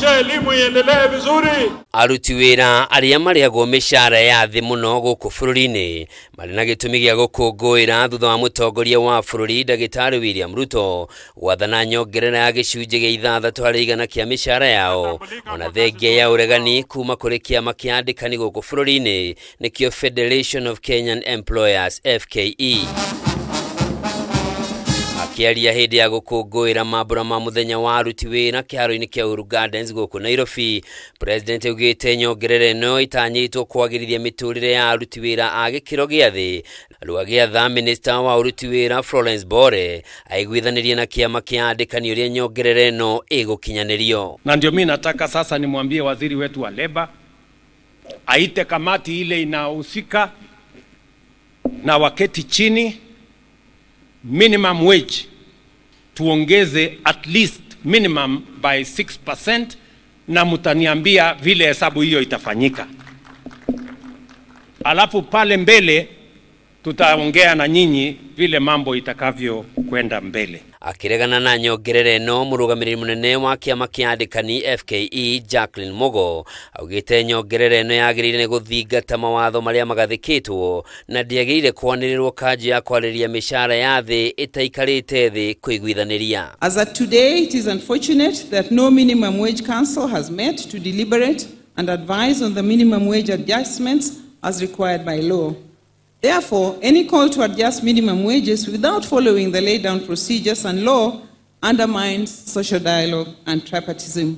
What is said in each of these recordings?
Tuhakikishe elimu iendelee vizuri. Aruti wĩra arĩa marĩhagwo mĩcara ya thĩ mũno gũkũ bũrũri-inĩ marĩ na gĩtũmi gĩa gũkũngũĩra thutha wa mũtongoria wa bũrũri Ndagĩtarĩ William Ruto gwathana nyongerera ya gĩcunjĩ gĩa 6% kĩa mĩcara yao, ona thengia ya ũregani kuma kũrĩ kĩama kĩa andĩkani gũkũ bũrũri-inĩ, nĩkĩo Federation of Kenyan Employers, FKE. Akĩaria hĩndĩ ya gũkũngũĩra mambũra ma mũthenya wa aruti wĩra kĩharo-inĩ kĩa Uhuru Gardens gũkũ Nairobi, President augĩte nyongerera ĩno ĩtanyĩtwo kwagĩrithia mĩtũrĩre ya aruti wĩra a gĩkĩro gĩa thĩ. Rĩu agĩatha minista wa ũruti wĩra Florence Bore aiguithanĩrie na kĩama kĩa andĩkani ũrĩa nyongerera ĩno ĩgũkinyanĩrio. Na ndio mimi nataka sasa nimwambie waziri wetu wa leba aite kamati ile inahusika na waketi chini, minimum wage tuongeze at least minimum by 6%, na mtaniambia vile hesabu hiyo itafanyika. Alafu pale mbele tutaongea na nyinyi vile mambo itakavyo kwenda mbele. Akĩregana na nyongerera ĩno, mũrũgamĩrĩri mũnene wa kĩama kĩa andĩkani FKE Jacqueline Mugo augĩte nyongerera ĩno yagĩrĩire nĩ gũthingata mawatho marĩa magathĩkĩtwo na ndĩagĩrĩire kwanĩrĩrwo kanjũ ya kwarĩrĩria mĩcara ya thĩ ĩtaikarĩte thĩ kũiguithanĩria. As at today, it is unfortunate that no minimum wage council has met to deliberate and advise on the minimum wage adjustments as required by law. Therefore, any call to adjust minimum wages without following the laid down procedures and law undermines social dialogue and tripartism.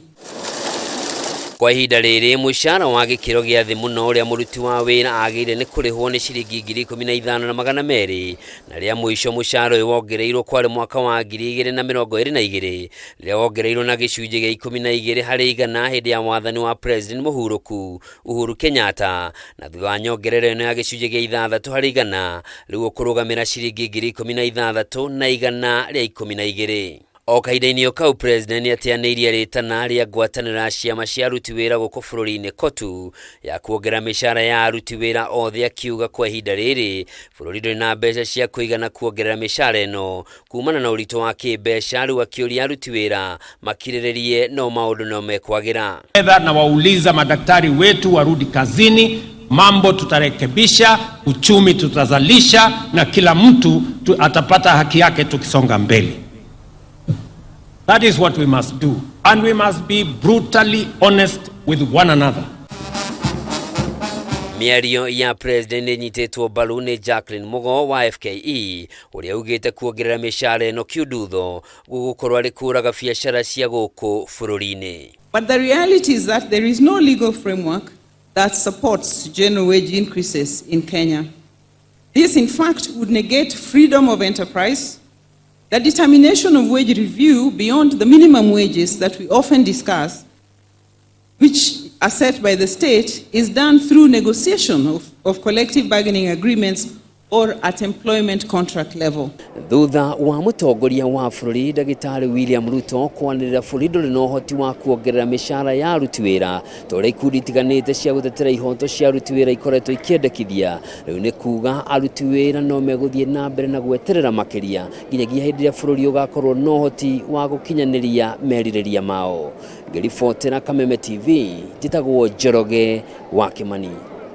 Kwa ihinda rĩrĩ, mũcara wa gĩkĩro gĩa thĩ mũno ũrĩa mũruti wa wĩra agĩrĩire nĩ kũrĩhwo nĩ ciringi 15,200, na rĩa mũico mũcara ũyũ wongereirwo kwarĩ mwaka wa 2022, rĩrĩa wongereirwo na gĩcunjĩ gĩa 12% hĩndĩ ya wathani wa President mũhurũku Uhuru Kenyatta. Na thutha wa nyongerera ĩno ya gĩcunjĩ gĩa 6%, rĩu ũkũrũgamĩra ciringi 16,112. O kahinda-inĩ o kau, President nĩateanĩirie rĩtana rĩa ngwatanĩro ya ciama cia aruti wĩra gũkũ bũrũri-inĩ KOTU ya kuongerera mĩcara ya aruti wĩra othe, akiuga kwa ihinda rĩrĩ bũrũri ndũrĩ na mbeca cia kũigana kuongerera mĩcara ĩno kumana na ũritũ wa kĩmbeca. Rĩu akĩũria aruti wĩra makirĩrĩrie, no maũndũ no mekwagĩra. Fedha na wauliza madaktari wetu warudi kazini, mambo tutarekebisha, uchumi tutazalisha, na kila mtu atapata haki yake tukisonga mbele. That is what we must do, and we must be brutally honest with one another. Mĩario ya President ĩnyitĩtwo mbaru nĩ Jacqueline Mugo wa FKE, ũrĩa augĩte kuongerera mĩcara ĩno kiundutho gũgũkorwo arĩ kũraga biacara cia gũkũ bũrũri-inĩ. But the reality is that there is no legal framework that supports general wage increases in Kenya. This, in fact, would negate freedom of enterprise, the determination of wage review beyond the minimum wages that we often discuss, which are set by the state, is done through negotiation of collective bargaining agreements or at employment contract level. Thutha wa mũtongoria wa bũrũri Ndagĩtarĩ William Ruto kwanĩrĩra bũrũri ndũrĩ na ũhoti wa kuongerera mĩcara ya aruti wĩra ta ũrĩa ikundi itiganĩte cia gũtetera ihoto cia aruti wĩra ikoretwo ikĩendekithia, rĩu nĩ kuga aruti wĩra no megũthiĩ na mbere na gweterera makĩria nginyagia hĩndĩ ĩrĩa bũrũri ũgakorwo na ũhoti wa gũkinyanĩria merirĩria mao. Ngĩribotera Kameme TV, njĩtagwo Njoroge wa Kĩmani.